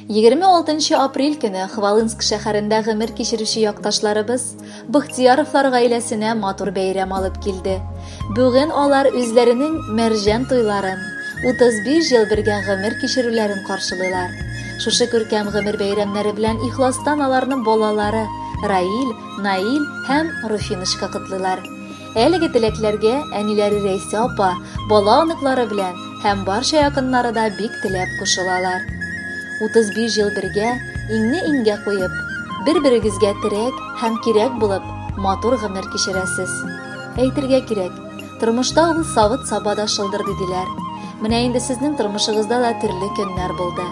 26 апрель көне Хвалынск шәһәрендә гомер кичерүче якташларыбыз Бахтияровлар гаиләсенә матур бәйрәм алып килде. Бүген алар үзләренең мәрҗән туйларын, 35 ел бергә гомер кичерүләрен каршылыйлар. Шушы күркәм гомер бәйрәмнәре белән ихластан аларның балалары Раил, Наил һәм Руфиночка котлыйлар. Әлеге теләкләргә әниләре Рәйсә апа, бала-оныклары белән һәм барча якыннары да бик теләп кушылалар. 35 ел бергә, иңне иңгә куеп, бер-берегезгә терәк һәм кирәк булып, матур гомер кичерәсез. Әйтергә кирәк, тормышта ул савыт-саба да шылдырды диләр. Менә инде сезнең тормышыгызда да төрле көннәр булды.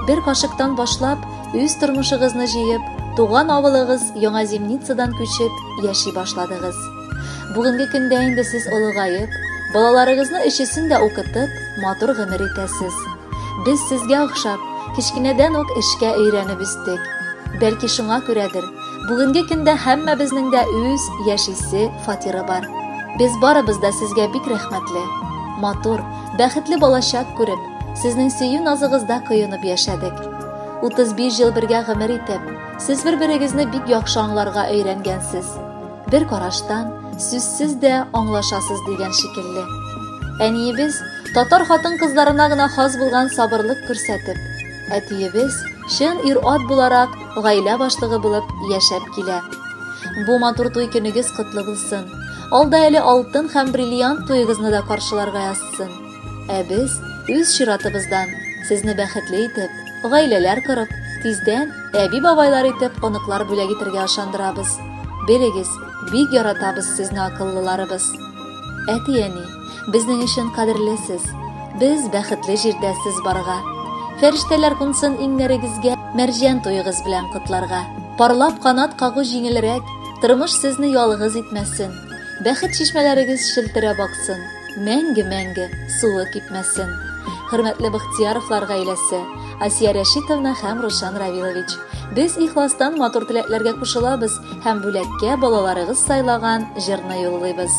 Бер кашыктан башлап, үз тормышыгызны җыеп, туган авылыгыз Яңа Зимницадан күчеп яши башладыгыз. Бүгенге көндә инде сез олыгаеп, балаларыгызны өчесен дә укытып, матур гомер итәсез. Без сезгә охшап, кечкенәдән үк эшкә өйрәнеп үстек. Бәлки шуңа күрәдер, бүгенге көндә һәммәбезнең дә үз яшисе фатиры бар. Без барыбыз да сезгә бик рәхмәтле. Матур, бәхетле балачак күреп, сезнең сөю назыгызда коенып яшәдек. 35 ел бергә гомер итеп, сез бер-берегезне бик яхшы аңларга өйрәнгәнсез. Бер караштан, сүзсез дә аңлашасыз дигән шикелле. Әниебез татар хатын-кызларына гына хас булган сабырлык күрсәтеп, әтиебез чын ир-ат буларак гаилә башлыгы булып яшәп килә. Бу матур туй көнегез котлы булсын. Алда әле алтын һәм бриллиант туегызны да каршыларга язсын. Ә без үз чиратыбыздан сезне бәхетле итеп, гаиләләр корып, тиздән әби-бабайлар итеп оныклар бүләк итәргә ышандырабыз. Белегез, бик яратабыз сезне акыллыларыбыз. Әти-әни, безнең өчен кадерлесез. Без бәхетле җирдә сез барга. Фәрештәләр кунсын иңнәрегезгә, мәрҗән туегыз белән котларга. Парлап канат кагу җиңелрәк, тормыш сезне ялгыз итмәсен. Бәхет чишмәләрегез челтерәп аксын, мәңге-мәңге суы кипмәсен. Хөрмәтле Бахтияровлар гаиләсе, Асия Рәшитовна һәм Рушан Равилович, без ихластан матур теләкләргә кушылабыз һәм бүләккә балаларыгыз сайлаган җырны юллыйбыз.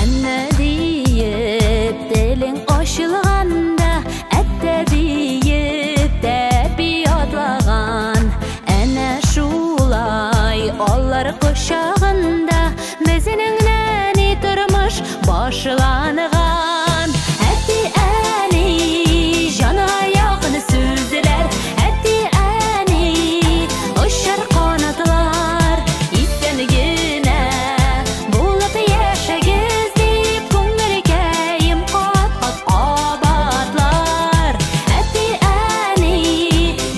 Әннә диеп телең ачылганда, әттә диеп тәпи атлаган. Әнә шулай алар кочагында безнең нәни тормыш башланган. Әти-әни җанга якын сүзләр, әти-әни очар канатлар, исән генә булып яшәгез дип күңелкәем кат-кат кабатлар. Әти-әни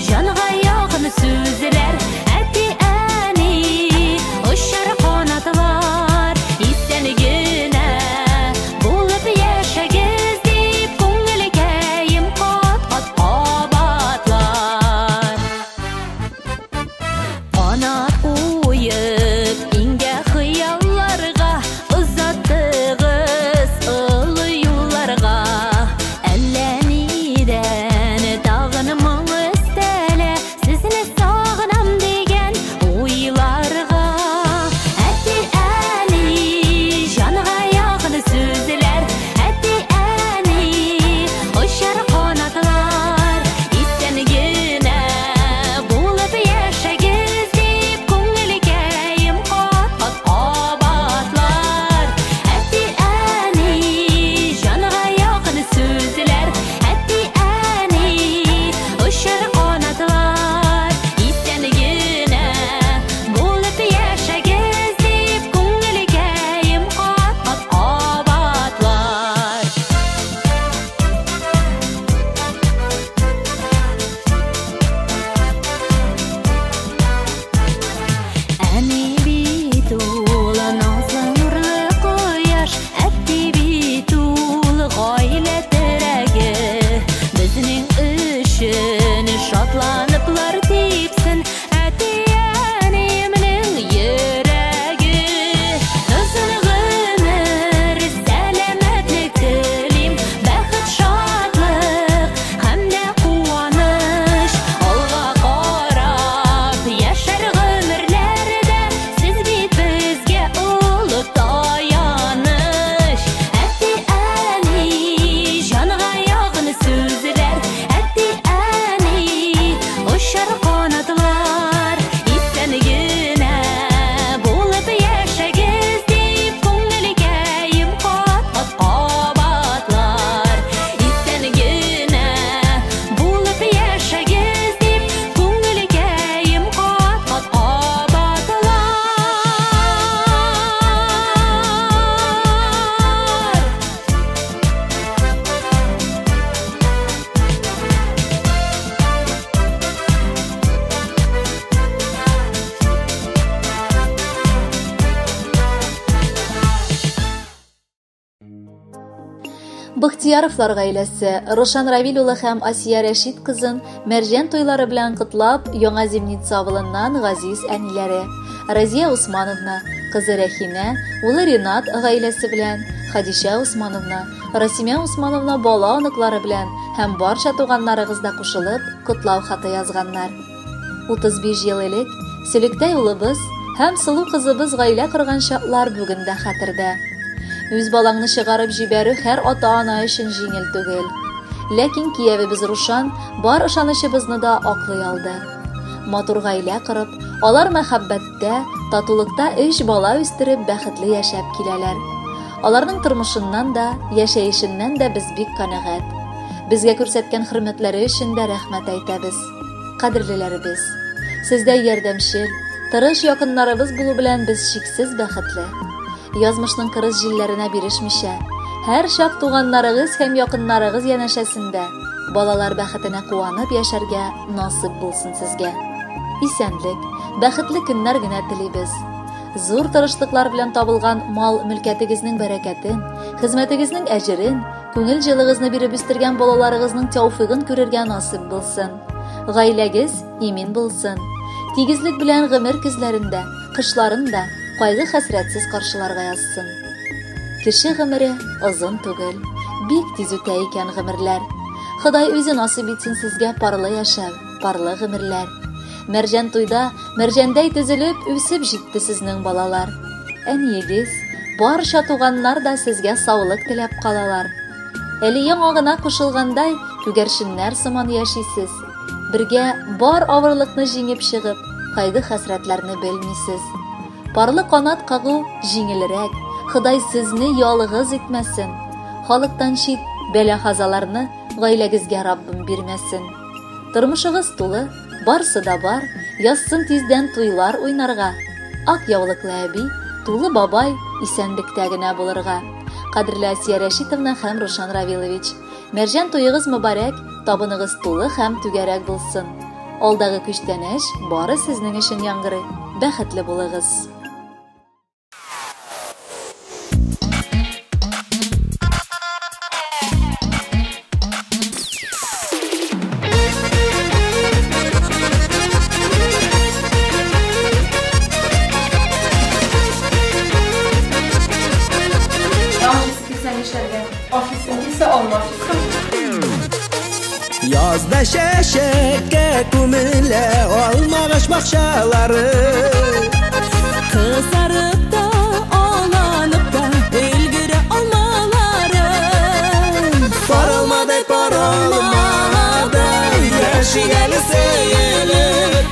җанга якын сүзләр, әти-әни очар канатлар, исән генә булып Бахтияровлар гаиләсе Рошан Равил улы һәм Асия Рәшит кызын мәрҗән туйлары белән котлап, Яңа Зимница авылыннан газиз әниләре Разия Усмановна, кызы Рәхимә, улы Ринат гаиләсе белән, Хадишә Усмановна, Расимә Усмановна бала оныклары белән һәм барча туганнарыгыз да кушылып, котлау хаты язганнар. 35 ел элек Сөлектәй улыбыз һәм сылу кызыбыз гаилә корган чаклар бүген дә хәтердә. Үз балаңны чыгарып җибәрү һәр ата-ана өчен җиңел түгел. Ләкин киявебез Рушан бар ышанычыбызны да аклый алды. Матур гаилә корып, алар мәхәббәттә, татулыкта өч бала үстереп бәхетле яшәп киләләр. Аларның тормышыннан да, яшәешеннән дә без бик канәгать. Безгә күрсәткән хөрмәтләре өчен дә рәхмәт әйтәбез. Кадерлеләребез, сездәй ярдәмчел, тырыш якыннарыбыз булу белән без чиксез бәхетле. Язмышның кырыс җилләренә бирешмичә, һәр чак туганнарыгыз һәм якыннарыгыз янәшәсендә балалар бәхетенә куанып яшәргә насыйп булсын сезгә. Исәнлек, бәхетле көннәр генә телибез. Зур тырышлыклар белән табылган мал мөлкәтегезнең бәрәкәтен, хезмәтегезнең әҗерен, күңел җылыгызны биреп үстергән балаларыгызның тәүфыйгын күрергә насыйп булсын. Гаиләгез имин булсын. Тигезлек белән гомер көзләрендә, кышларын да кайгы-хәсрәтсез каршыларга язсын. Кеше гомере озын түгел, бик тиз үтә икән гомерләр. Ходай үзе насыйп итсен сезгә парлы яшәү, парлы гомерләр. Мәрҗән туйда, мәрҗәндәй төзелеп, үсеп җитте сезнең балалар. Әниегез, барча туганнар да сезгә саулык теләп калалар. Әле яңа гына кушылгандай, күгәрченнәр сыман яшисез. Бергә бар авырлыкны җиңеп чыгып, кайгы-хәсрәтләрне белмисез. Парлы канат кагу җиңелрәк, Ходай сезне ялгыз итмәсен. Халыктан чит бәла-хазаларны гаиләгезгә Раббым бирмәсен. Тормышыгыз тулы, барсы да бар, язсын тиздән туйлар уйнарга. Ак яулыклы әби, тулы бабай исәнлектә генә булырга. Кадерле Асия Рәшитовна һәм Рушан Равилович, мәрҗән туегыз мөбарәк, табыныгыз тулы һәм түгәрәк булсын. Алдагы күчтәнәч бары сезнең өчен яңгырый. Бәхетле булыгыз. Язда чәчәккә күмелә алмагач бакчалары. Кызарып та, аланып та өлгерә алмалары. Пар алмадай, пар алмадай, яшик әле сөелеп.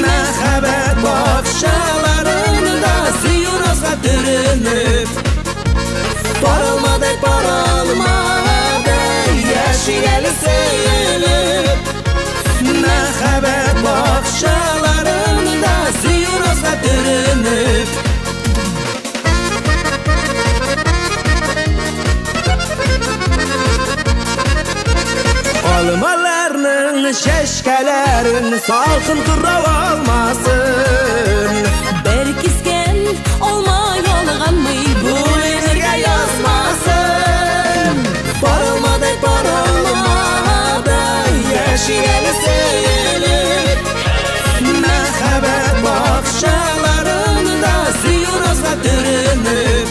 Мәхәббәт бакчаларында сөю назга төренеп. Пар алмадай, пар алмадай, яшик әле сөелеп. Мәхәббәт бакчаларында сөю назга төренеп. Алмаларның чәчкәләрен салкын кырау алмасын. Бер кискән алма ялганмый, бүленергә язмасын. Пар алмадай, пар алмадай, яшик әле сөелеп. Мәхәббәт бакчаларында сөю назга төренеп.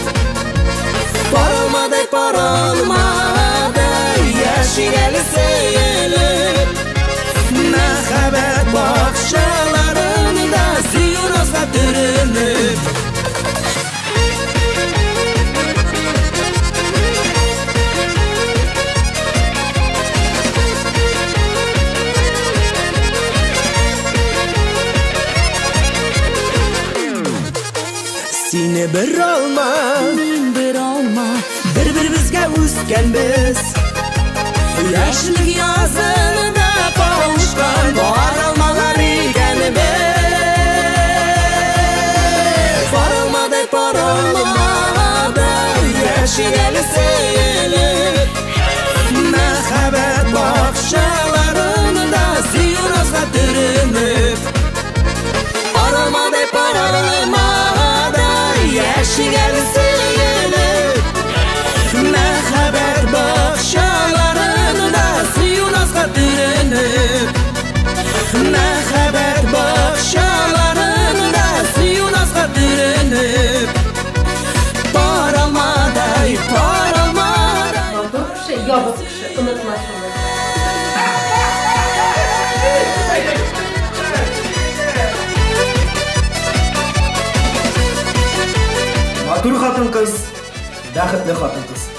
Пар алмадай, пар алмадай, яшик әле сөелеп. Мәхәббәт бакчаларында сөю назга төренеп. Сине бер алма, мин бер алма, бер-беребезгә үскәнбез. Яшьлек язында кавышкан бар алмалар икәнбез. Пар алмадай, пар алмадай, яшик әле сөелеп. Мәхәббәт бакчаларында сөю назга төренеп. Пар алмадай, пар алмадай, яшик әле сөелеп. Мәхәббәт Матур хатын-кыз, бәхетле хатын-кыз.